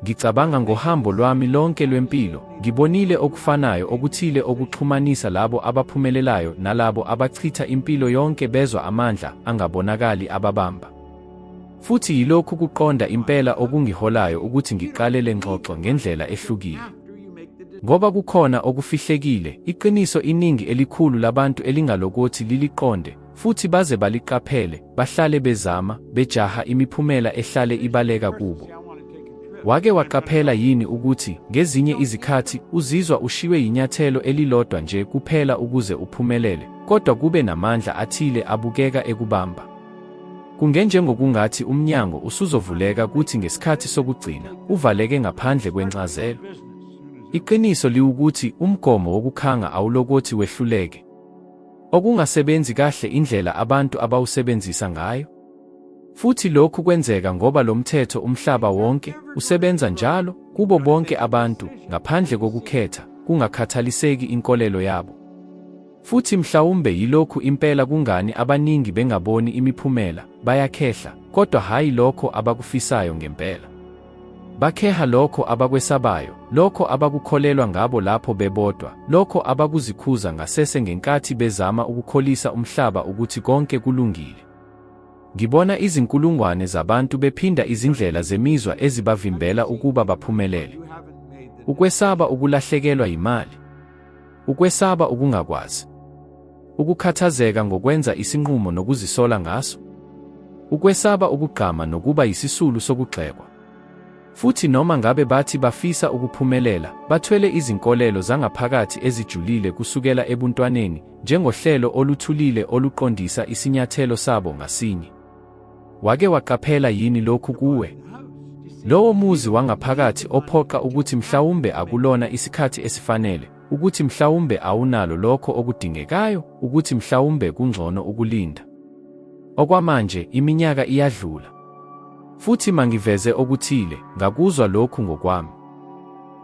Ngicabanga ngohambo lwami lonke lwempilo, ngibonile okufanayo okuthile okuxhumanisa labo abaphumelelayo nalabo abachitha impilo yonke bezwa amandla angabonakali ababamba. Futhi yilokhu kuqonda impela okungiholayo ukuthi ngiqale le ngxoxo ngendlela ehlukile. Ngoba kukhona okufihlekile, iqiniso iningi elikhulu labantu elingalokothi liliqonde, futhi baze baliqaphele, bahlale bezama, bejaha imiphumela ehlale ibaleka kubo. Wake waqaphela yini ukuthi ngezinye izikhathi uzizwa ushiywe yinyathelo elilodwa nje kuphela ukuze uphumelele, kodwa kube namandla athile abukeka ekubamba? Kungenjengokungathi umnyango usuzovuleka kuthi ngesikhathi sokugcina, uvaleke ngaphandle kwencazelo. Iqiniso liwukuthi umgomo wokukhanga awulokothi wehluleke. Okungasebenzi kahle indlela abantu abawusebenzisa ngayo. Futhi lokhu kwenzeka ngoba lo mthetho umhlaba wonke usebenza njalo kubo bonke abantu ngaphandle kokukhetha, kungakhathaliseki inkolelo yabo. Futhi mhlawumbe yilokhu impela kungani abaningi bengaboni imiphumela, bayakhehla, kodwa hhayi lokho abakufisayo ngempela. Bakheha lokho abakwesabayo, lokho abakukholelwa ngabo lapho bebodwa, lokho abakuzikhuza ngasese ngenkathi bezama ukukholisa umhlaba ukuthi konke kulungile. Ngibona izinkulungwane zabantu bephinda izindlela zemizwa ezibavimbela ukuba baphumelele. Ukwesaba ukulahlekelwa yimali. Ukwesaba ukungakwazi. Ukukhathazeka ngokwenza isinqumo nokuzisola ngaso. Ukwesaba ukugqama nokuba yisisulu sokugxekwa. Futhi noma ngabe bathi bafisa ukuphumelela, bathwele izinkolelo zangaphakathi ezijulile kusukela ebuntwaneni, njengohlelo oluthulile oluqondisa isinyathelo sabo ngasinye. Wake waqaphela yini lokhu kuwe? Lowo muzi wangaphakathi ophoqa ukuthi mhlawumbe akulona isikhathi esifanele, ukuthi mhlawumbe awunalo lokho okudingekayo, ukuthi mhlawumbe kungcono ukulinda. Okwamanje, iminyaka iyadlula. Futhi mangiveze okuthile, ngakuzwa lokhu ngokwami.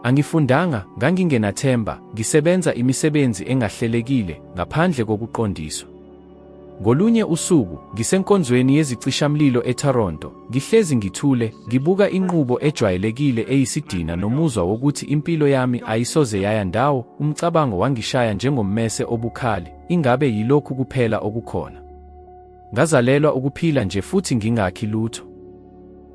Angifundanga, ngangingenathemba, ngisebenza imisebenzi engahlelekile, ngaphandle kokuqondiswa. Ngolunye usuku, ngisenkonzweni yezicishamlilo eToronto, ngihlezi ngithule, ngibuka inqubo ejwayelekile eyisidina nomuzwa wokuthi impilo yami ayisoze yaya ndawo, umcabango wangishaya njengommese obukhali, ingabe yilokhu kuphela okukhona? Ngazalelwa ukuphila nje futhi ngingakhi lutho.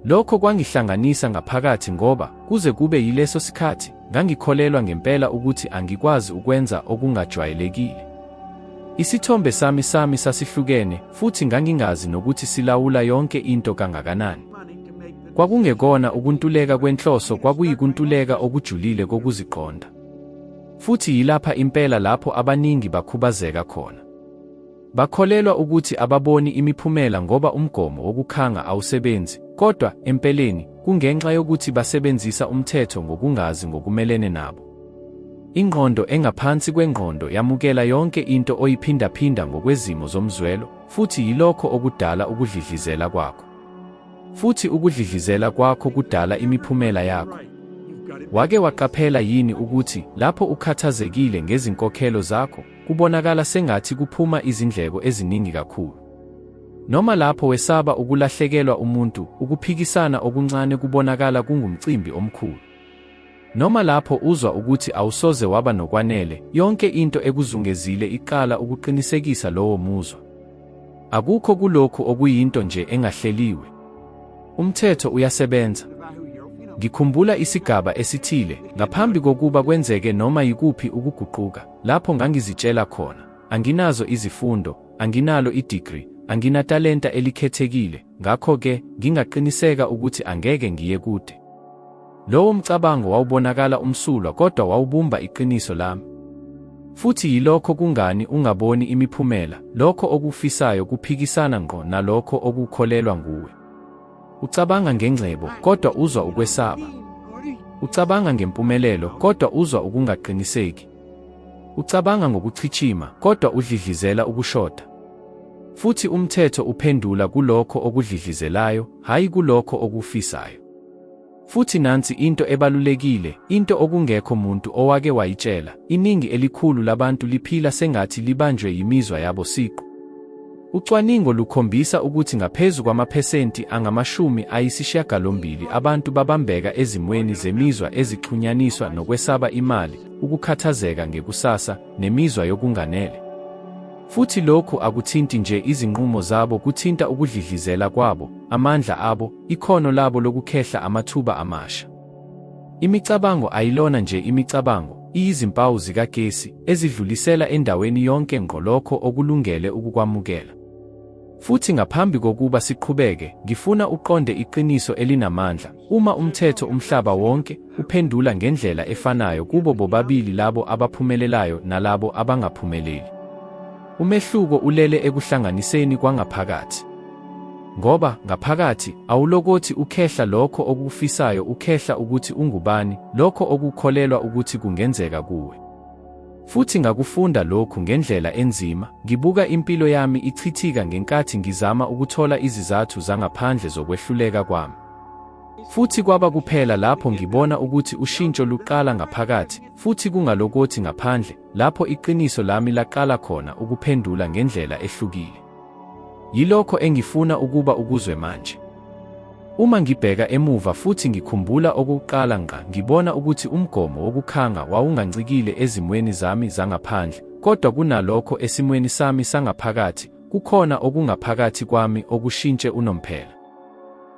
Lokho kwangihlanganisa ngaphakathi ngoba, kuze kube yileso sikhathi, ngangikholelwa ngempela ukuthi angikwazi ukwenza okungajwayelekile. Isithombe sami sami sasihlukene, futhi ngangingazi nokuthi silawula yonke into kangakanani. Kwakungekona ukuntuleka kwenhloso kwakuyikuntuleka okujulile kokuziqonda. Futhi yilapha impela lapho abaningi bakhubazeka khona. Bakholelwa ukuthi ababoni imiphumela ngoba umgomo wokukhanga awusebenzi, kodwa, empeleni, kungenxa yokuthi basebenzisa umthetho ngokungazi ngokumelene nabo. Ingqondo engaphansi kwengqondo yamukela yonke into oyiphindaphinda ngokwezimo zomzwelo, futhi yilokho okudala ukudlidlizela kwakho. Futhi ukudlidlizela kwakho kudala imiphumela yakho. Wake waqaphela yini ukuthi lapho ukhathazekile ngezinkokhelo zakho, kubonakala sengathi kuphuma izindleko eziningi kakhulu? Noma lapho wesaba ukulahlekelwa umuntu, ukuphikisana okuncane kubonakala kungumcimbi omkhulu. Noma lapho uzwa ukuthi awusoze waba nokwanele, yonke into ekuzungezile iqala ukuqinisekisa lowo muzwa. Akukho kulokhu okuyinto nje engahleliwe. Umthetho uyasebenza. Ngikhumbula isigaba esithile, ngaphambi kokuba kwenzeke noma yikuphi ukuguquka, lapho ngangizitshela khona, Anginazo izifundo, anginalo idigri, anginatalenta elikhethekile, ngakho-ke ngingaqiniseka ukuthi angeke ngiye kude. Lowo mcabango wawubonakala umsulwa kodwa wawubumba iqiniso lami. Futhi yilokho kungani ungaboni imiphumela, lokho okufisayo kuphikisana ngqo nalokho okukholelwa nguwe. Ucabanga ngengcebo, kodwa uzwa ukwesaba. Ucabanga ngempumelelo, kodwa uzwa ukungaqiniseki. Ucabanga ngokuchichima, kodwa udlidlizela ukushoda. Futhi umthetho uphendula kulokho okudlidlizelayo, hhayi kulokho okufisayo. Futhi nansi into ebalulekile, into okungekho muntu owake wayitshela, iningi elikhulu labantu liphila sengathi libanjwe yimizwa yabo siqu. Ucwaningo lukhombisa ukuthi ngaphezu kwamaphesenti angama-80 abantu babambeka ezimweni zemizwa ezixhunyaniswa nokwesaba imali, ukukhathazeka ngekusasa, nemizwa yokunganele. Futhi lokhu akuthinti nje izinqumo zabo kuthinta ukudlidlizela kwabo, amandla abo, ikhono labo lokukhehla amathuba amasha. Imicabango ayilona nje imicabango, iyizimpawu zikagesi, ezidlulisela endaweni yonke ngqo lokho okulungele ukukwamukela. Futhi ngaphambi kokuba siqhubeke, ngifuna uqonde iqiniso elinamandla, uma umthetho umhlaba wonke uphendula ngendlela efanayo kubo bobabili labo abaphumelelayo nalabo abangaphumeleli. Umehluko ulele ekuhlanganiseni kwangaphakathi. Ngoba, ngaphakathi, awulokothi ukhehla lokho okukufisayo ukhehla ukuthi ungubani, lokho okukholelwa ukuthi kungenzeka kuwe. Futhi ngakufunda lokhu ngendlela enzima, ngibuka impilo yami ichithika ngenkathi ngizama ukuthola izizathu zangaphandle zokwehluleka kwami. Futhi kwaba kuphela lapho ngibona ukuthi ushintsho luqala ngaphakathi, futhi kungalokothi ngaphandle, lapho iqiniso lami laqala khona ukuphendula ngendlela ehlukile. Yilokho engifuna ukuba ukuzwe manje. Uma ngibheka emuva futhi ngikhumbula okokuqala ngqa ngibona ukuthi umgomo wokukhanga wawungancikile ezimweni zami zangaphandle, kodwa kunalokho esimweni sami sangaphakathi, kukhona okungaphakathi kwami okushintshe unomphela.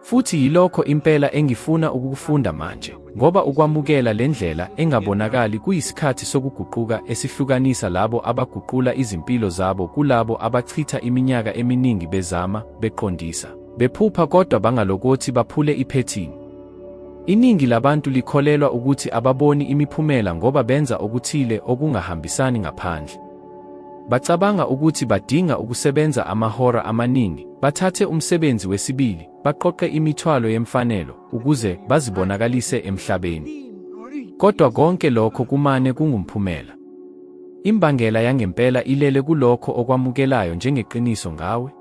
Futhi yilokho impela engifuna ukukufunda manje, ngoba ukwamukela le ndlela engabonakali kuyisikhathi sokuguquka esihlukanisa labo abaguqula izimpilo zabo kulabo abachitha iminyaka eminingi bezama, beqondisa, bephupha kodwa bangalokothi baphule iphethini. Iningi labantu likholelwa ukuthi ababoni imiphumela ngoba benza okuthile okungahambisani ngaphandle. Bacabanga ukuthi badinga ukusebenza amahora amaningi, bathathe umsebenzi wesibili, baqoqe imithwalo yemfanelo ukuze bazibonakalise emhlabeni. Kodwa konke lokho kumane kungumphumela. Imbangela yangempela ilele kulokho okwamukelayo njengeqiniso ngawe.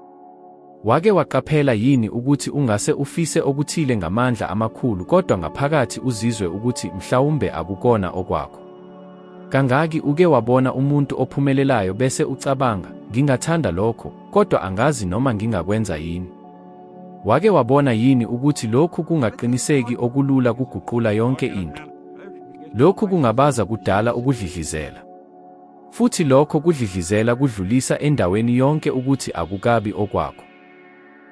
Wake waqaphela yini ukuthi ungase ufise okuthile ngamandla amakhulu kodwa ngaphakathi uzizwe ukuthi mhlawumbe akukona okwakho? Kangaki uke wabona umuntu ophumelelayo bese ucabanga, ngingathanda lokho, kodwa angazi noma ngingakwenza yini? Wake wabona yini ukuthi lokhu kungaqiniseki okulula kuguqula yonke into? Lokhu kungabaza kudala ukudlidlizela. Futhi lokho kudlidlizela kudlulisa endaweni yonke ukuthi akukabi okwakho.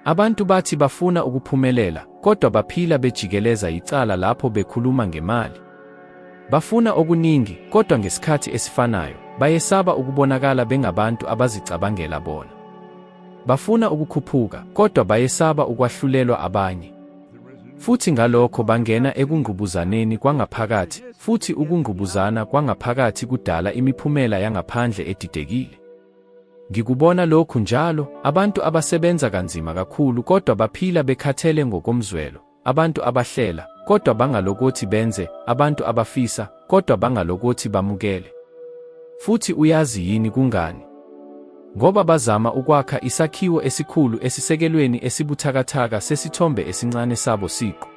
Abantu bathi bafuna ukuphumelela, kodwa baphila bejikeleza yicala lapho bekhuluma ngemali. Bafuna okuningi, kodwa ngesikhathi esifanayo, bayesaba ukubonakala bengabantu abazicabangela bona. Bafuna ukukhuphuka, kodwa bayesaba ukwahlulelwa abanye. Futhi ngalokho bangena ekungqubuzaneni kwangaphakathi, futhi ukungqubuzana kwangaphakathi kudala imiphumela yangaphandle edidekile. Ngikubona lokhu njalo, abantu abasebenza kanzima kakhulu kodwa baphila bekhathele ngokomzwelo, abantu abahlela, kodwa bangalokothi benze, abantu abafisa, kodwa bangalokothi bamukele. Futhi uyazi yini kungani? Ngoba bazama ukwakha isakhiwo esikhulu esisekelweni esibuthakathaka sesithombe esincane sabo siqu.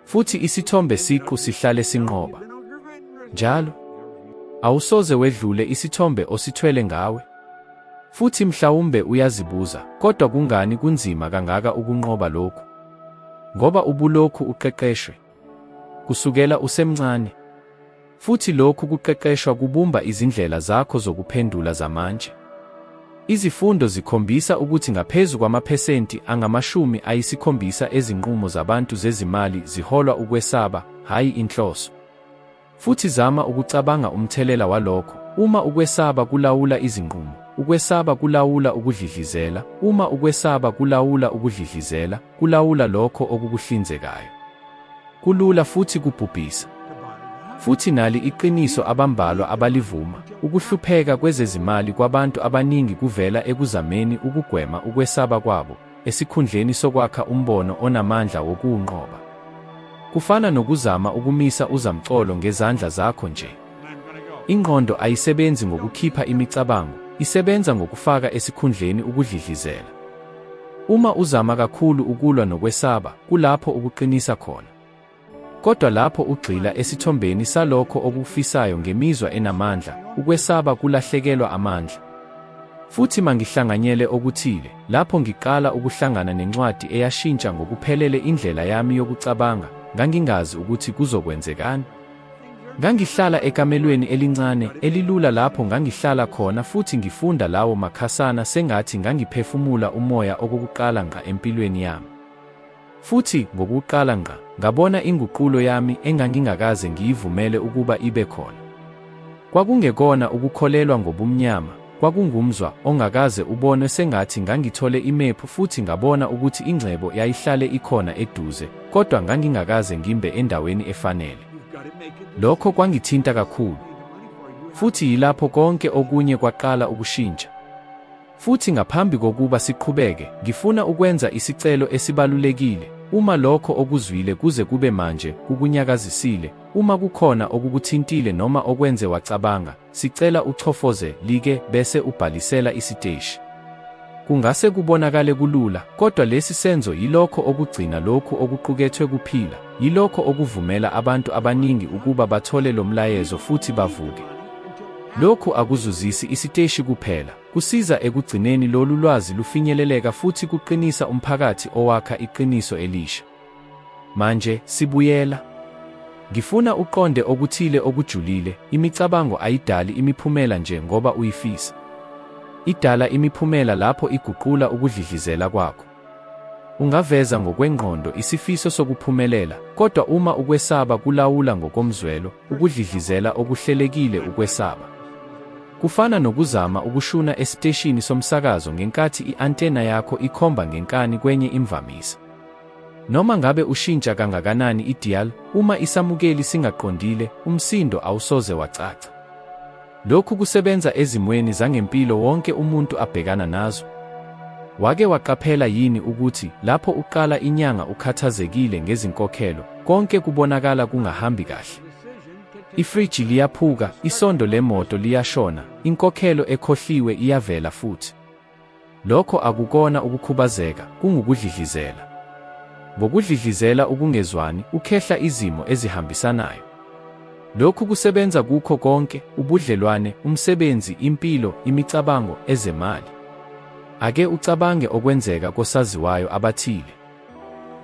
Futhi isithombe siqu sihlale sinqoba. Njalo. Awusoze wedlule isithombe osithwele ngawe. Futhi mhlawumbe uyazibuza, kodwa kungani kunzima kangaka ukunqoba lokhu? Ngoba ubulokhu uqeqeshwe. Kusukela usemncane. Futhi lokhu kuqeqeshwa kubumba izindlela zakho zokuphendula zamanje. Izifundo zikhombisa ukuthi ngaphezu kwamaphesenti angama-70 ezinqumo zabantu zezimali ziholwa ukwesaba, hhayi inhloso. Futhi zama ukucabanga umthelela walokho, uma ukwesaba kulawula izinqumo, ukwesaba kulawula ukudlidlizela, uma ukwesaba kulawula ukudlidlizela, kulawula lokho okukuhlinzekayo. Kulula futhi kubhubhisa. Futhi nali iqiniso abambalwa abalivuma, ukuhlupheka kwezezimali kwabantu abaningi kuvela ekuzameni ukugwema ukwesaba kwabo, esikhundleni sokwakha umbono onamandla wokuwunqoba. Kufana nokuzama ukumisa uzamcolo ngezandla zakho nje. Ingqondo ayisebenzi ngokukhipha imicabango, isebenza ngokufaka esikhundleni ukudlidlizela. Uma uzama kakhulu ukulwa nokwesaba, kulapho ukuqinisa khona. Kodwa lapho ugxila esithombeni salokho okufisayo ngemizwa enamandla, ukwesaba kulahlekelwa amandla. Futhi mangihlanganyele okuthile, lapho ngiqala ukuhlangana nencwadi eyashintsha ngokuphelele indlela yami yokucabanga, ngangingazi ukuthi kuzokwenzekani. Ngangihlala ekamelweni elincane, elilula lapho ngangihlala khona futhi ngifunda lawo makhasana sengathi ngangiphefumula umoya okokuqala ngqa empilweni yami. Futhi, ngokuqala ngqa, ngabona inguqulo yami engangingakaze ngiyivumele ukuba ibe khona. Kwakungekona ukukholelwa ngobumnyama, kwakungumzwa ongakaze ubonwe sengathi ngangithole imephu futhi ngabona ukuthi ingcebo yayihlale ikhona eduze, kodwa ngangingakaze ngimbe endaweni efanele. Lokho kwangithinta kakhulu. Futhi yilapho konke okunye kwaqala ukushintsha. Futhi ngaphambi kokuba siqhubeke, ngifuna ukwenza isicelo esibalulekile. Uma lokho okuzwile kuze kube manje kukunyakazisile, uma kukhona okukuthintile noma okwenze wacabanga, sicela uchofoze like bese ubhalisela isiteshi. Kungase kubonakale kulula, kodwa lesi senzo yilokho okugcina lokhu okuqukethwe kuphila, yilokho okuvumela abantu abaningi ukuba bathole lo mlayezo futhi bavuke. Lokhu akuzuzisi isiteshi kuphela, kusiza ekugcineni lolu lwazi lufinyeleleka futhi kuqinisa umphakathi owakha iqiniso elisha. Manje, sibuyela. Ngifuna uqonde okuthile okujulile, imicabango ayidali imiphumela nje ngoba uyifisa. Idala imiphumela lapho iguqula ukudlidlizela kwakho. Ungaveza ngokwengqondo isifiso sokuphumelela, kodwa uma ukwesaba kulawula ngokomzwelo, ukudlidlizela okuhlelekile ukwesaba. Kufana nokuzama ukushuna esiteshini somsakazo ngenkathi i-antenna yakho ikhomba ngenkani kwenye imvamisa. Noma ngabe ushintsha kangakanani i-dial, uma isamukeli singaqondile, umsindo awusoze wacaca. Lokhu kusebenza ezimweni zangempilo wonke umuntu abhekana nazo. Wake waqaphela yini ukuthi lapho uqala inyanga ukhathazekile ngezinkokhelo, konke kubonakala kungahambi kahle? Ifriji liyaphuka, isondo lemoto liyashona, inkokhelo ekhohliwe iyavela futhi. Lokho akukona ukukhubazeka, kungukudlidlizela. Ngokudlidlizela ukungezwani, ukhehla izimo ezihambisanayo. Lokhu kusebenza kukho konke, ubudlelwane, umsebenzi, impilo, imicabango, ezemali. Ake ucabange okwenzeka kosaziwayo abathile.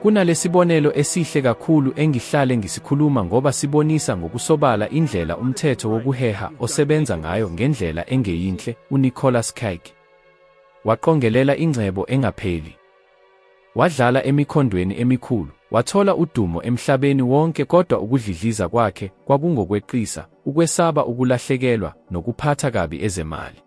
Kunalesibonelo esihle kakhulu engihlale ngisikhuluma ngoba sibonisa ngokusobala indlela umthetho wokuheha osebenza ngayo ngendlela engeyinhle, uNicolas Cage. Waqongelela ingcebo engapheli. Wadlala emikhondweni emikhulu, wathola udumo emhlabeni wonke kodwa ukudlidliza kwakhe kwakungokweqisa, ukwesaba ukulahlekelwa, nokuphatha kabi ezemali.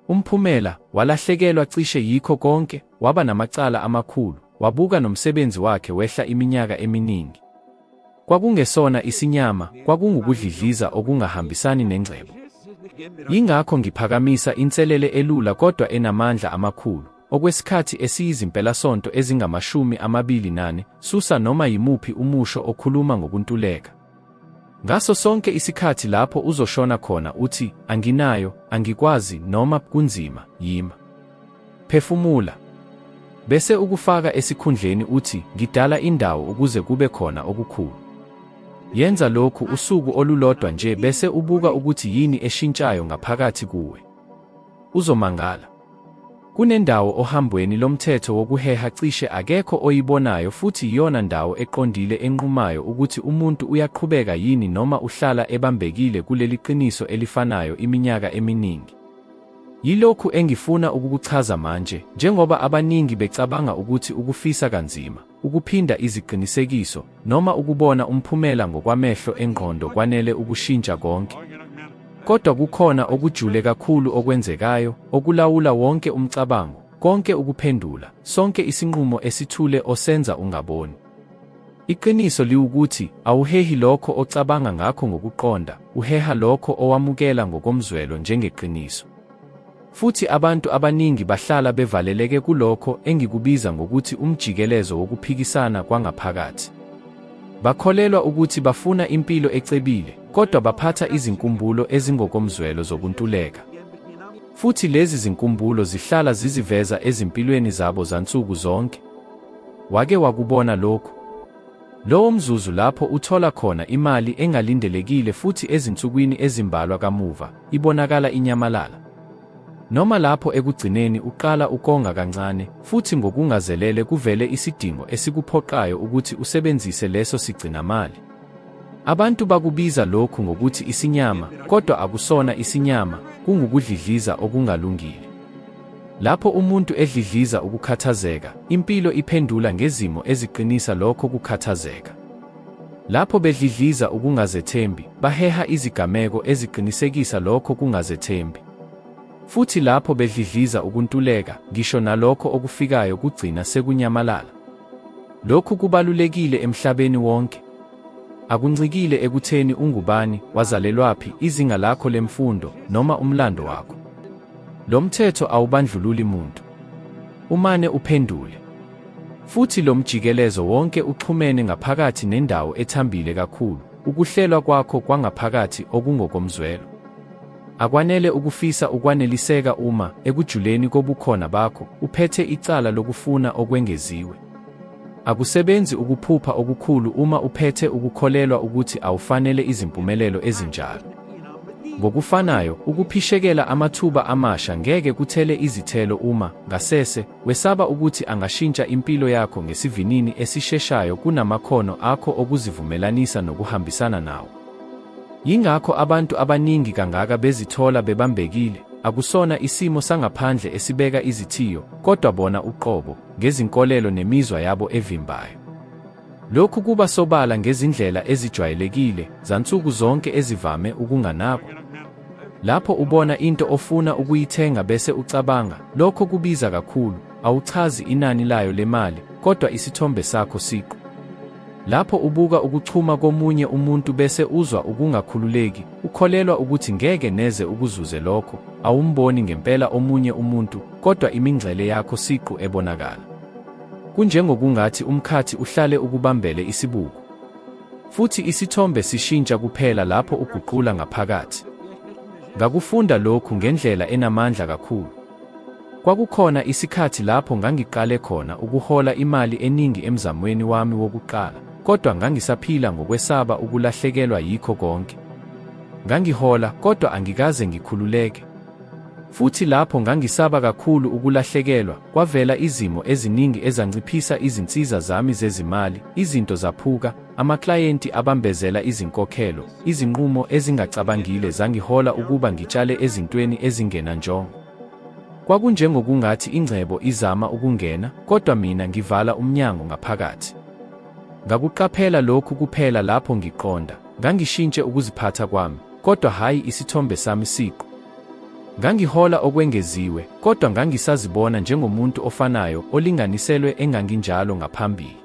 Umphumela, walahlekelwa cishe yikho konke, waba namacala amakhulu, wabuka nomsebenzi wakhe wehla iminyaka eminingi. Kwakungesona isinyama, kwakungukudlidliza okungahambisani nengcebo. Yingakho ngiphakamisa inselele elula kodwa enamandla amakhulu, okwesikhathi esiyizimpelasonto ezingama-24, susa noma yimuphi umusho okhuluma ngokuntuleka. Ngaso sonke isikhathi lapho uzoshona khona uthi, Anginayo, angikwazi, noma kunzima, yima. Phefumula. Bese ukufaka esikhundleni uthi, Ngidala indawo ukuze kube khona okukhulu. Yenza lokhu usuku olulodwa nje bese ubuka ukuthi yini eshintshayo ngaphakathi kuwe. Uzomangala. Kunendawo ohambweni lomthetho wokuheha cishe akekho oyibonayo futhi iyona ndawo eqondile enqumayo ukuthi umuntu uyaqhubeka yini noma uhlala ebambekile kuleli qiniso elifanayo iminyaka eminingi. Yilokhu engifuna ukukuchaza manje, njengoba abaningi becabanga ukuthi ukufisa kanzima, ukuphinda iziqinisekiso, noma ukubona umphumela ngokwamehlo engqondo kwanele ukushintsha konke. Kodwa kukhona okujule kakhulu okwenzekayo, okulawula wonke umcabango, konke ukuphendula, sonke isinqumo esithule osenza ungaboni. Iqiniso liwukuthi, awuhehi lokho ocabanga ngakho ngokuqonda, uheha lokho owamukela ngokomzwelo njengeqiniso. Futhi abantu abaningi bahlala bevaleleke kulokho engikubiza ngokuthi umjikelezo wokuphikisana kwangaphakathi. Bakholelwa ukuthi bafuna impilo ecebile, kodwa baphatha izinkumbulo ezingokomzwelo zokuntuleka. Futhi lezi zinkumbulo zihlala ziziveza ezimpilweni zabo zansuku zonke. Wake wakubona lokhu? Lowo mzuzu lapho uthola khona imali engalindelekile futhi ezinsukwini ezimbalwa kamuva, ibonakala inyamalala. Noma lapho ekugcineni uqala ukonga kancane, futhi ngokungazelele kuvele isidingo esikuphoqayo ukuthi usebenzise leso sigcinamali. Abantu bakubiza lokhu ngokuthi isinyama, kodwa akusona isinyama, kungukudlidliza okungalungile. Lapho umuntu edlidliza ukukhathazeka, impilo iphendula ngezimo eziqinisa lokho kukhathazeka. Lapho bedlidliza ukungazethembi, baheha izigameko eziqinisekisa lokho kungazethembi. Futhi lapho bedlidliza ukuntuleka, ngisho nalokho okufikayo kugcina sekunyamalala. Lokhu kubalulekile emhlabeni wonke. Akuncikile ekutheni ungubani, wazalelwaphi, izinga lakho lemfundo, noma umlando wakho. Lo mthetho awubandlululi muntu. Umane uphendule. Futhi lo mjikelezo wonke uxhumene ngaphakathi nendawo ethambile kakhulu, ukuhlelwa kwakho kwangaphakathi okungokomzwelo. Akwanele ukufisa ukwaneliseka uma, ekujuleni kobukhona bakho, uphethe icala lokufuna okwengeziwe. Akusebenzi ukuphupha okukhulu uma uphethe ukukholelwa ukuthi awufanele izimpumelelo ezinjalo. Ngokufanayo, ukuphishekela amathuba amasha ngeke kuthele izithelo uma, ngasese, wesaba ukuthi angashintsha impilo yakho ngesivinini esisheshayo kunamakhono akho okuzivumelanisa nokuhambisana nawo. Yingakho abantu abaningi kangaka bezithola bebambekile, akusona isimo sangaphandle esibeka izithiyo, kodwa bona uqobo, ngezinkolelo nemizwa yabo evimbayo. Lokhu kuba sobala ngezindlela ezijwayelekile, zansuku zonke ezivame ukunganakwa. Lapho ubona into ofuna ukuyithenga bese ucabanga, lokho kubiza kakhulu, awuchazi inani layo lemali, kodwa isithombe sakho siqu. Lapho ubuka ukuchuma komunye umuntu bese uzwa ukungakhululeki, ukholelwa ukuthi ngeke neze ukuzuze lokho, awumboni ngempela omunye umuntu, kodwa imingcele yakho siqu ebonakala. Kunjengokungathi umkhathi uhlale ukubambele isibuko. Futhi isithombe sishintsha kuphela lapho uguqula ngaphakathi. Ngakufunda lokhu ngendlela enamandla kakhulu. Kwakukhona isikhathi lapho ngangiqale khona ukuhola imali eningi emzamweni wami wokuqala, kodwa ngangisaphila ngokwesaba ukulahlekelwa yikho konke. Ngangihola, kodwa angikaze ngikhululeke. Futhi lapho ngangisaba kakhulu ukulahlekelwa, kwavela izimo eziningi ezanciphisa izinsiza zami zezimali, izinto zaphuka, amaklayenti abambezela izinkokhelo, izinqumo ezingacabangile zangihola ukuba ngitshale ezintweni ezingenanjongo. Kwakunjengokungathi ingcebo izama ukungena, kodwa mina ngivala umnyango ngaphakathi. Ngakuqaphela lokhu kuphela lapho ngiqonda, ngangishintshe ukuziphatha kwami, kodwa hhayi isithombe sami siqu. Ngangihola okwengeziwe, kodwa ngangisazibona njengomuntu ofanayo olinganiselwe enganginjalo ngaphambili.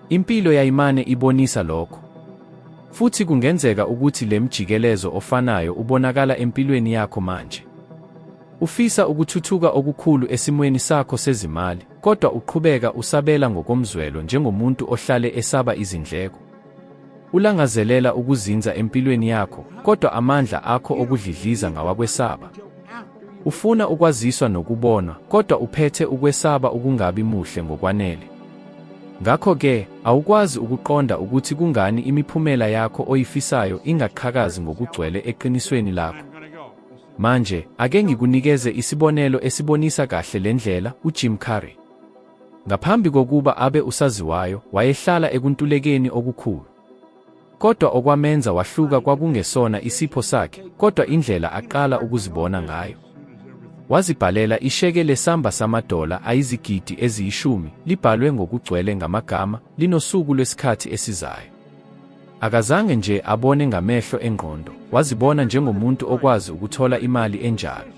Impilo yayimane ibonisa lokho. Futhi kungenzeka ukuthi le mjikelezo ofanayo ubonakala empilweni yakho manje. Ufisa ukuthuthuka okukhulu esimweni sakho sezimali, kodwa uqhubeka usabela ngokomzwelo njengomuntu ohlale esaba izindleko. Ulangazelela ukuzinza empilweni yakho, kodwa amandla akho okudlidliza ngawakwesaba. Ufuna ukwaziswa nokubonwa, kodwa uphethe ukwesaba ukungabi muhle ngokwanele. Ngakho-ke, awukwazi ukuqonda ukuthi kungani imiphumela yakho oyifisayo ingaqhakazi ngokugcwele eqinisweni lakho. Manje, ake ngikunikeze isibonelo esibonisa kahle le ndlela, uJim Carrey. Ngaphambi kokuba abe usaziwayo, wayehlala ekuntulekeni okukhulu. Kodwa okwamenza wahluka kwakungesona isipho sakhe, kodwa indlela aqala ukuzibona ngayo. Wazibhalela isheke lesamba samadola ayizigidi eziyishumi, libhalwe ngokugcwele ngamagama, linosuku lwesikhathi esizayo. Akazange nje abone ngamehlo engqondo, wazibona njengomuntu okwazi ukuthola imali enjalo.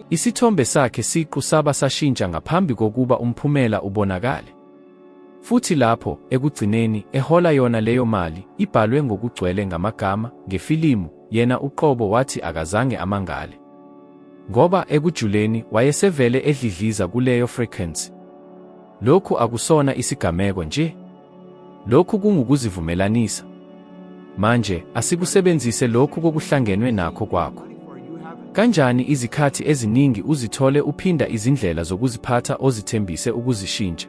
Isithombe sakhe siqu saba sashintsha ngaphambi kokuba umphumela ubonakale. Futhi lapho, ekugcineni, ehola yona leyo mali, ibhalwe ngokugcwele ngamagama, ngefilimu, yena uqobo wathi akazange amangale. Ngoba, ekujuleni, wayesevele edlidliza kuleyo frequency. Lokhu akusona isigameko nje. Lokhu kungukuzivumelanisa. Manje, asikusebenzise lokhu kokuhlangenwe nakho kwakho. Kanjani izikhathi eziningi uzithole uphinda izindlela zokuziphatha ozithembise ukuzishintsha?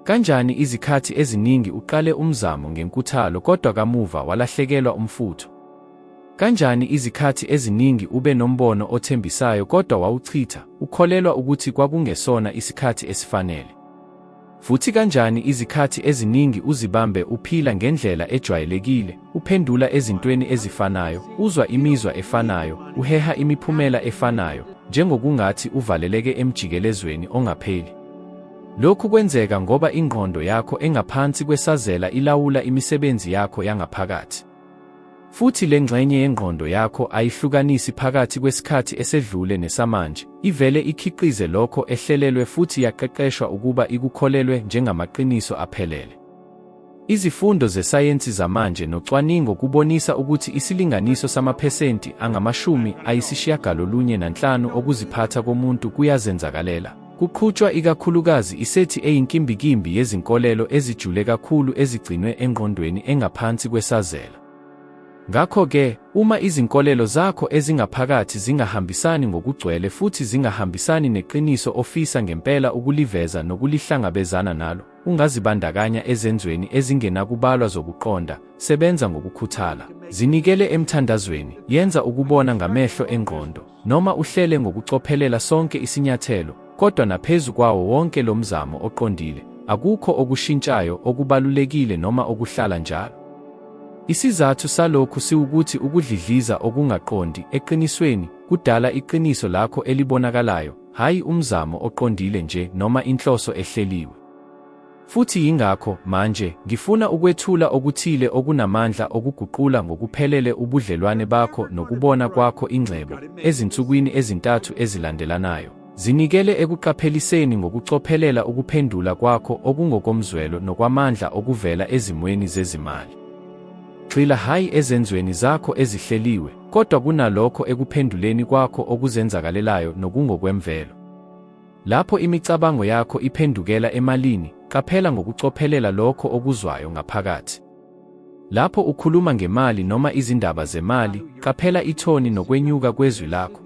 Kanjani izikhathi eziningi uqale umzamo ngenkuthalo kodwa kamuva walahlekelwa umfutho? Kanjani izikhathi eziningi ube nombono othembisayo kodwa wawuchitha, ukholelwa ukuthi kwakungesona isikhathi esifanele? Futhi kanjani izikhathi eziningi uzibambe uphila ngendlela ejwayelekile, uphendula ezintweni ezifanayo, uzwa imizwa efanayo, uheha imiphumela efanayo, njengokungathi uvaleleke emjikelezweni ongapheli? Lokhu kwenzeka ngoba ingqondo yakho engaphansi kwesazela ilawula imisebenzi yakho yangaphakathi. Futhi le ngxenye yengqondo yakho ayihlukanisi phakathi kwesikhathi esedlule nesamanje, ivele ikhiqize lokho ehlelelwe futhi yaqeqeshwa ukuba ikukholelwe njengamaqiniso aphelele. Izifundo zesayensi zamanje nocwaningo kubonisa ukuthi isilinganiso samaphesenti angu-95 okuziphatha komuntu kuyazenzakalela. Kuqhutshwa ikakhulukazi isethi eyinkimbinkimbi yezinkolelo ezijule kakhulu ezigcinwe engqondweni engaphansi kwesazela. Ngakho-ke, uma izinkolelo zakho ezingaphakathi zingahambisani ngokugcwele futhi zingahambisani neqiniso ofisa ngempela ukuliveza nokulihlangabezana nalo, ungazibandakanya ezenzweni ezingenakubalwa zokuqonda, sebenza ngokukhuthala, zinikele emthandazweni, yenza ukubona ngamehlo engqondo, noma uhlele ngokucophelela sonke isinyathelo, kodwa naphezu kwawo wonke lo mzamo oqondile, akukho okushintshayo okubalulekile noma okuhlala njalo. Isizathu salokhu siwukuthi ukudlidliza okungaqondi, eqinisweni, kudala iqiniso lakho elibonakalayo, hhayi umzamo oqondile nje noma inhloso ehleliwe. Futhi yingakho, manje, ngifuna ukwethula okuthile okunamandla okuguqula ngokuphelele ubudlelwane bakho nokubona kwakho ingcebo, ezinsukwini ezintathu ezilandelanayo. Zinikele ekuqapheliseni ngokucophelela ukuphendula kwakho okungokomzwelo nokwamandla okuvela ezimweni zezimali. Gxila hhayi ezenzweni zakho ezihleliwe, kodwa kunalokho ekuphenduleni kwakho okuzenzakalelayo nokungokwemvelo. Lapho imicabango yakho iphendukela emalini, qaphela ngokucophelela lokho okuzwayo ngaphakathi. Lapho ukhuluma ngemali noma izindaba zemali, qaphela ithoni nokwenyuka kwezwi lakho.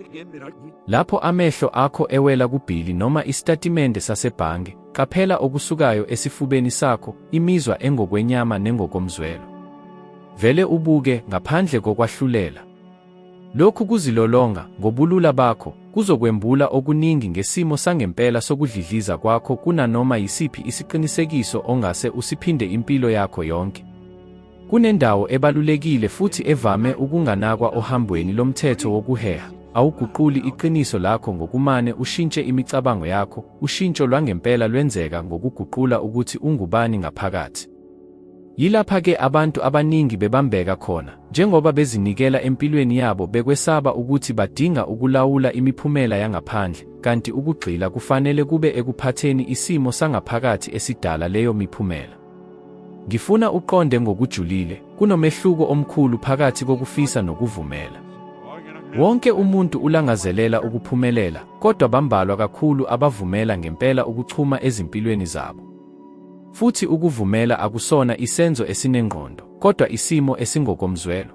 Lapho amehlo akho ewela kubhili noma isitatimende sasebhange, qaphela okusukayo esifubeni sakho, imizwa engokwenyama nengokomzwelo. Vele ubuke, ngaphandle kokwahlulela. Lokhu kuzilolonga, ngobulula bakho, kuzokwembula okuningi ngesimo sangempela sokudlidliza kwakho kunanoma yisiphi isiqinisekiso ongase usiphinde impilo yakho yonke. Kunendawo ebalulekile futhi evame ukunganakwa ohambweni lomthetho wokuheha, awuguquli iqiniso lakho ngokumane ushintshe imicabango yakho, ushintsho lwangempela lwenzeka ngokuguqula ukuthi ungubani ngaphakathi. Yilapha-ke abantu abaningi bebambeka khona, njengoba bezinikela empilweni yabo bekwesaba ukuthi badinga ukulawula imiphumela yangaphandle, kanti ukugxila kufanele kube ekuphatheni isimo sangaphakathi esidala leyo miphumela. Ngifuna uqonde ngokujulile, kunomehluko omkhulu phakathi kokufisa nokuvumela. Wonke umuntu ulangazelela ukuphumelela, kodwa bambalwa kakhulu abavumela ngempela ukuchuma ezimpilweni zabo. Futhi ukuvumela akusona isenzo esinengqondo, kodwa isimo esingokomzwelo.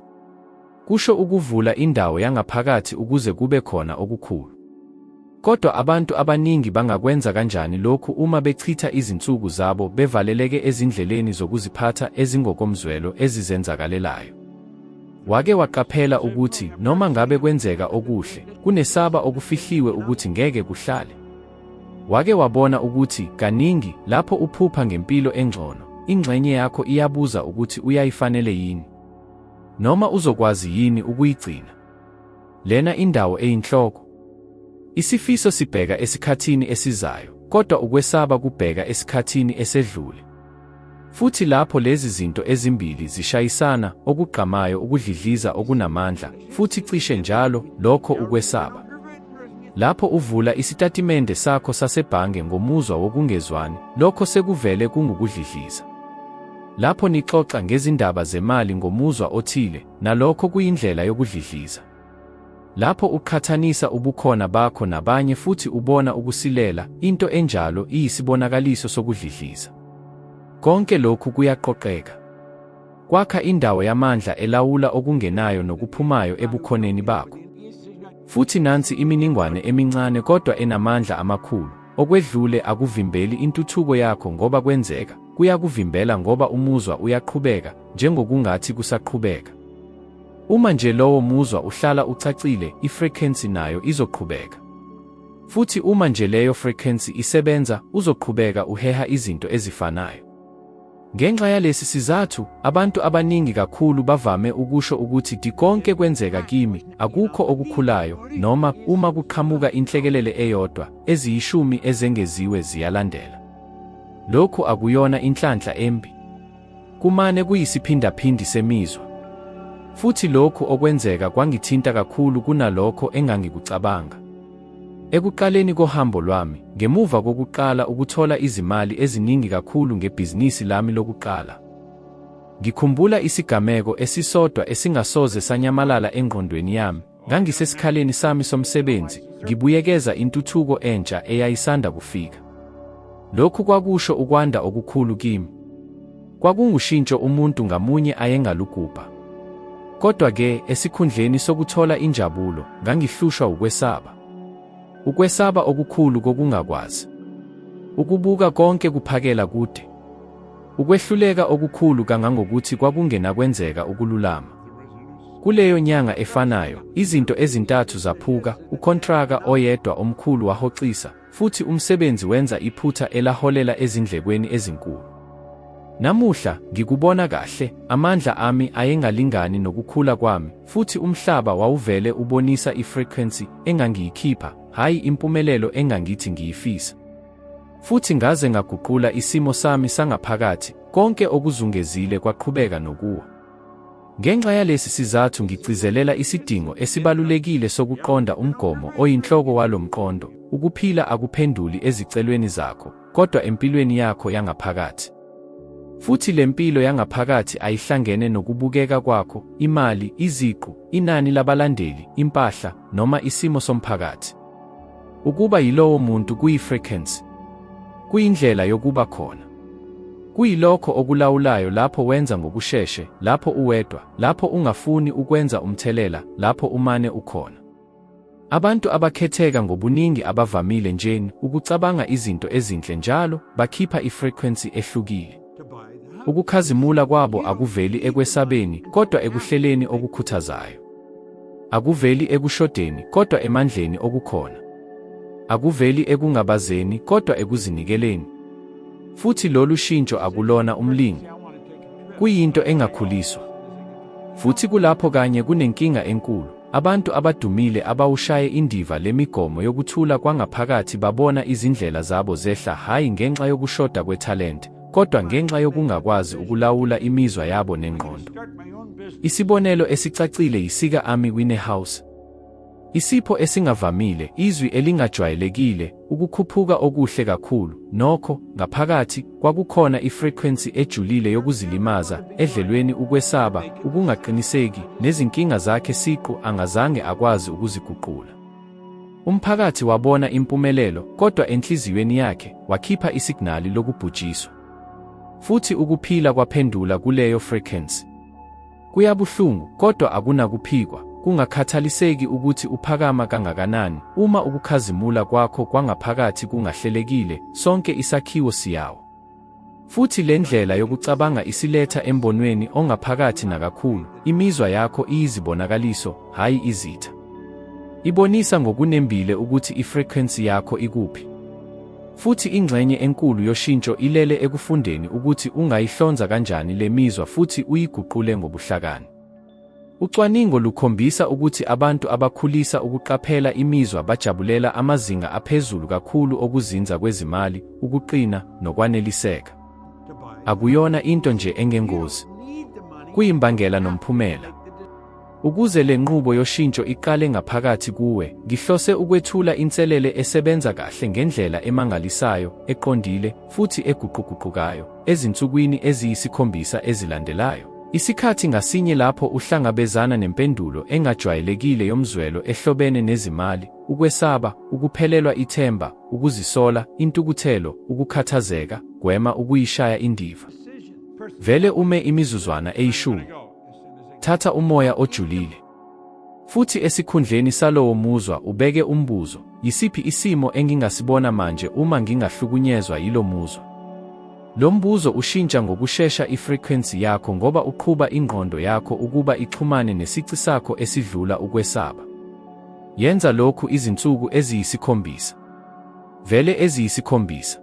Kusho ukuvula indawo yangaphakathi ukuze kube khona okukhulu. Kodwa abantu abaningi bangakwenza kanjani lokhu uma bechitha izinsuku zabo bevaleleke ezindleleni zokuziphatha ezingokomzwelo ezizenzakalelayo? Wake waqaphela ukuthi noma ngabe kwenzeka okuhle, kunesaba okufihliwe ukuthi ngeke kuhlale? Wake wabona ukuthi, kaningi, lapho uphupha ngempilo engcono, ingxenye yakho iyabuza ukuthi uyayifanele yini? Noma uzokwazi yini ukuyigcina? Lena indawo eyinhloko. Isifiso sibheka esikhathini esizayo, kodwa ukwesaba kubheka esikhathini esedlule. Futhi lapho lezi zinto ezimbili zishayisana, okugqamayo ukudlidliza okunamandla, futhi cishe njalo, lokho ukwesaba. Lapho uvula isitatimende sakho sasebhange ngomuzwa wokungezwani, lokho sekuvele kungukudlidliza. Lapho nixoxa ngezindaba zemali ngomuzwa othile, nalokho kuyindlela yokudlidliza. Lapho uqhathanisa ubukhona bakho nabanye futhi ubona ukusilela, into enjalo iyisibonakaliso sokudlidliza. Konke lokhu kuyaqoqeka. Kwakha indawo yamandla elawula okungenayo nokuphumayo ebukhoneni bakho. Futhi nansi iminingwane emincane kodwa enamandla amakhulu, okwedlule akuvimbeli intuthuko yakho ngoba kwenzeka, kuyakuvimbela ngoba umuzwa uyaqhubeka, njengokungathi kusaqhubeka. Uma nje lowo muzwa uhlala ucacile, i-frequency nayo izoqhubeka. Futhi uma nje leyo frequency isebenza, uzoqhubeka uheha izinto ezifanayo. Ngenxa yalesi sizathu, abantu abaningi kakhulu bavame ukusho ukuthi konke kwenzeka kimi, akukho okukhulayo, noma uma kuqhamuka inhlekelele eyodwa, eziyishumi ezengeziwe ziyalandela. Lokhu akuyona inhlanhla embi. Kumane kuyisiphindaphindi semizwa. Futhi lokhu okwenzeka kwangithinta kakhulu kunalokho engangikucabanga. Ekuqaleni kohambo lwami, ngemuva kokuqala ukuthola izimali eziningi kakhulu ngebhizinisi lami lokuqala, ngikhumbula isigameko esisodwa esingasoze sanyamalala engqondweni yami. Ngangisesikhaleni sami somsebenzi, ngibuyekeza intuthuko entsha eyayisanda kufika. Lokhu kwakusho ukwanda okukhulu kimi. Kwakungushintsho umuntu ngamunye ayengalugubha. Kodwa-ke, esikhundleni sokuthola injabulo, ngangihlushwa ukwesaba. Ukwesaba okukhulu kokungakwazi. Ukubuka konke kuphakela kude. Ukwehluleka okukhulu kangangokuthi kwakungenakwenzeka ukululama. Kuleyo nyanga efanayo, izinto ezintathu zaphuka, ukhontraka oyedwa omkhulu wahoxisa, futhi umsebenzi wenza iphutha elaholela ezindlekweni ezinkulu. Namuhla, ngikubona kahle, amandla ami ayengalingani nokukhula kwami, futhi umhlaba wawuvele ubonisa i-frequency engangiyikhipha, hhayi impumelelo engangithi ngiyifisa. Futhi ngaze ngaguqula isimo sami sangaphakathi, konke okuzungezile kwaqhubeka nokuwa. Ngenxa yalesi sizathu ngigcizelela isidingo esibalulekile sokuqonda umgomo oyinhloko walo mqondo, ukuphila akuphenduli ezicelweni zakho, kodwa empilweni yakho yangaphakathi. Futhi le mpilo yangaphakathi ayihlangene nokubukeka kwakho, imali, iziqu, inani labalandeli, impahla, noma isimo somphakathi. Ukuba yilowo muntu kuyi-frequency. Kuyindlela yokuba khona. Kuyilokho okulawulayo lapho wenza ngokusheshe, lapho uwedwa, lapho ungafuni ukwenza umthelela, lapho umane ukhona. Abantu abakhetheka ngobuningi abavamile njeni ukucabanga izinto ezinhle njalo, bakhipha i-frequency ehlukile. Ukukhazimula kwabo akuveli ekwesabeni, kodwa ekuhleleni okukhuthazayo. Akuveli ekushodeni, kodwa emandleni okukhona. Akuveli ekungabazeni, kodwa ekuzinikeleni. Futhi lolu shintsho akulona umlingo. Kuyinto engakhuliswa. Futhi kulapho kanye kunenkinga enkulu. Abantu abadumile abawushaye indiva le migomo yokuthula kwangaphakathi babona izindlela zabo zehla hhayi ngenxa yokushoda kwethalente, kodwa ngenxa yokungakwazi ukulawula imizwa yabo nengqondo. Isibonelo esicacile yisika Amy Winehouse. Isipho esingavamile, izwi elingajwayelekile, ukukhuphuka okuhle kakhulu, nokho, ngaphakathi, kwakukhona i-frequency ejulile yokuzilimaza, edlelweni ukwesaba, ukungaqiniseki, nezinkinga zakhe siqu angazange akwazi ukuziguqula. Umphakathi wabona impumelelo, kodwa enhliziyweni yakhe, wakhipha isignali lokubhujiswa. Futhi ukuphila kwaphendula kuleyo frequency. Kuyabuhlungu, kodwa akunakuphikwa, kungakhathaliseki ukuthi uphakama kangakanani, uma ukukhazimula kwakho kwangaphakathi kungahlelekile, sonke isakhiwo siyawa. Futhi le ndlela yokucabanga isiletha embonweni ongaphakathi nakakhulu, imizwa yakho iyizibonakaliso, hhayi izitha. Ibonisa ngokunembile ukuthi i-frequency yakho ikuphi. Futhi ingxenye enkulu yoshintsho ilele ekufundeni ukuthi ungayihlonza kanjani le mizwa futhi uyiguqule ngobuhlakani. Ucwaningo lukhombisa ukuthi abantu abakhulisa ukuqaphela imizwa bajabulela amazinga aphezulu kakhulu okuzinza kwezimali, ukuqina, nokwaneliseka. Akuyona into nje engengozi. Kuyimbangela nomphumela. Ukuze le nqubo yoshintsho iqale ngaphakathi kuwe, ngihlose ukwethula inselele esebenza kahle ngendlela emangalisayo, eqondile, futhi eguquguqukayo, ezinsukwini eziyisikhombisa ezilandelayo. Isikhathi ngasinye lapho uhlangabezana nempendulo engajwayelekile yomzwelo ehlobene nezimali, ukwesaba, ukuphelelwa ithemba, ukuzisola, intukuthelo, ukukhathazeka, gwema ukuyishaya indiva. Vele ume imizuzwana eyishumi. Thatha umoya ojulile. Futhi esikhundleni salowo muzwa ubeke umbuzo, yisiphi isimo engingasibona manje uma ngingahlukunyezwa yilo muzwa? Lo mbuzo ushintsha ngokushesha i-frequency yakho ngoba uqhuba ingqondo yakho ukuba ixhumane nesici sakho esidlula ukwesaba. Yenza lokhu izinsuku eziyisikhombisa. Vele eziyisikhombisa.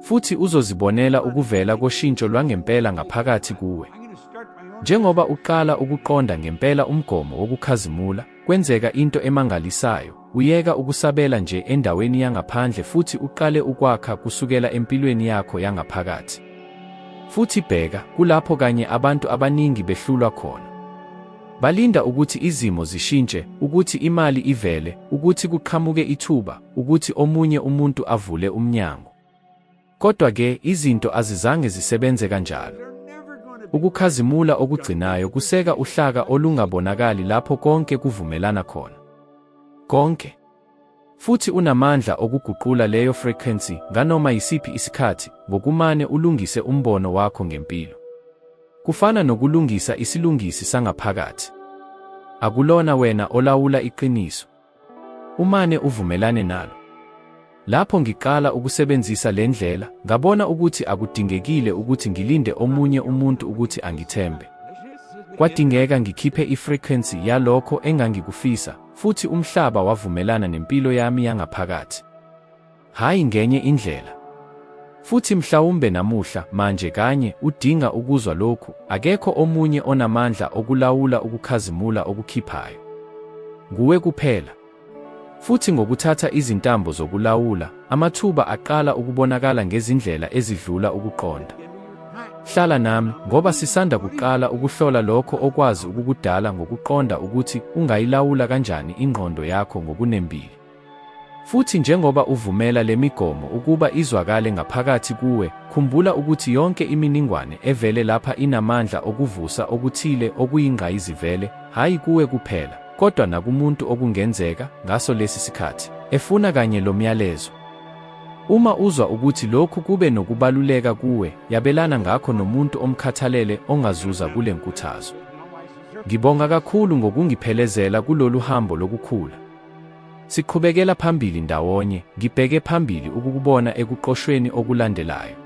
Futhi uzozibonela ukuvela koshintsho lwangempela ngaphakathi kuwe. Njengoba uqala ukuqonda ngempela umgomo wokukhazimula, kwenzeka into emangalisayo, uyeka ukusabela nje endaweni yangaphandle futhi uqale ukwakha kusukela empilweni yakho yangaphakathi. Futhi bheka, kulapho kanye abantu abaningi behlulwa khona. Balinda ukuthi izimo zishintshe, ukuthi imali ivele, ukuthi kuqhamuke ithuba, ukuthi omunye umuntu avule umnyango. Kodwa-ke, izinto azizange zisebenze kanjalo. Ukukhazimula okugcinayo kuseka uhlaka olungabonakali lapho konke kuvumelana khona. Konke. Futhi unamandla okuguqula leyo frequency nganoma yisiphi isikhathi ngokumane ulungise umbono wakho ngempilo. Kufana nokulungisa isilungisi sangaphakathi. Akulona wena olawula iqiniso. Umane uvumelane nalo. Lapho ngiqala ukusebenzisa le ndlela, ngabona ukuthi akudingekile ukuthi ngilinde omunye umuntu ukuthi angithembe. Kwadingeka ngikhiphe i-frequency yalokho engangikufisa, futhi umhlaba wavumelana nempilo yami yangaphakathi. Hhayi ngenye indlela. Futhi mhlawumbe namuhla, manje kanye, udinga ukuzwa lokhu, akekho omunye onamandla okulawula ukukhazimula okukhiphayo. Nguwe kuphela. Futhi ngokuthatha izintambo zokulawula, amathuba aqala ukubonakala ngezindlela ezidlula ukuqonda. Hlala nami, ngoba sisanda kuqala ukuhlola lokho okwazi ukukudala ngokuqonda ukuthi ungayilawula kanjani ingqondo yakho ngokunembile. Futhi njengoba uvumela le migomo ukuba izwakale ngaphakathi kuwe, khumbula ukuthi yonke iminingwane evele lapha inamandla okuvusa okuthile okuyingqayizivele, hhayi kuwe kuphela, kodwa nakumuntu okungenzeka, ngaso lesi sikhathi, efuna kanye lo myalezo. Uma uzwa ukuthi lokhu kube nokubaluleka kuwe, yabelana ngakho nomuntu omkhathalele ongazuza kule nkuthazo. Ngibonga kakhulu ngokungiphelezela kulolu hambo lokukhula. Siqhubekela phambili ndawonye, ngibheke phambili ukukubona ekuqoshweni okulandelayo.